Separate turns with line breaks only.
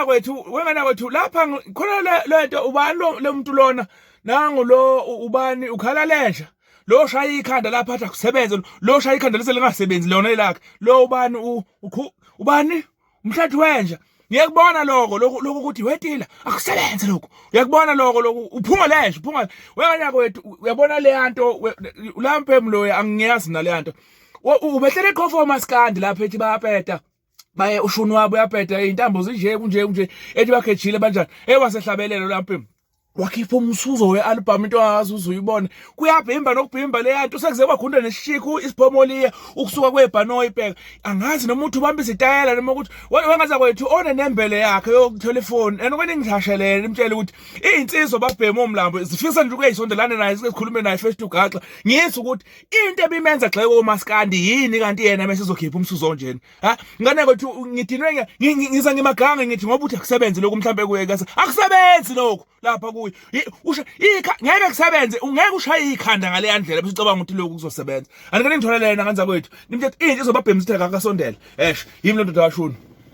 Kwethu wengane kwethu lapha khona lento, ubani lo muntu lona? Nangu lo, ubani ukhala lenja lo shaya ikhanda lapha, athi akusebenze. Lo shaya ikhanda lese lingasebenzi lona elakhe lo, ubani ubani umhlathi wenja. Ngiyakubona lokho lokho ukuthi wetila akusebenze lokho. Uyakubona lokho lokho uphunga lenja, uphunga wengane kwethu. Uyabona le yanto lamphem lo, angiyazi nale yanto. Ubehlele eqhofa omaskandi lapha, ethi bayapeta, baye ushuni wabo uyabheda, intambo zinje kunje kunje, ethi bakhejile banjani. Ewasehlabelelo lapho wakhipha umsuzo we-album, into angazi uze uyibone, kuyabhimba nokubhimba leya nto. Sekuze kwakhunda nesishikhu isiphomoliya ukusuka kwebhanoyi ibheka. Angazi noma uthi ubamba izitayela noma ukuthi wengaza kwethu onenembele yakhe yokuthola ifoni and kwena ngihashelele nimtshele ukuthi iy'nsizwa babhema omlambo zifisa nje ukuyisondelane naye, sikhulume naye face to gaxa. Ngithi ukuthi into ebimenza gxeke omaskandi yini kanti yena mase ezokhipha umsuzo onjena? Ha, ngane kwethu, ngidinwe, ngiza ngimagange, ngithi ngoba uthi akusebenzi lokhu, mhlambe kuye kase akusebenzi lokhu lapha kuye. Usho ikha ngeke kusebenze, ungeke ushaye ikhanda ngale ndlela bese ucabanga ukuthi lokhu kuzosebenza. Andike ningithola lena nganza kwethu, nimthethe into izobabhema, isitheka akasondele. Esho yimi lo ndoda kashuni.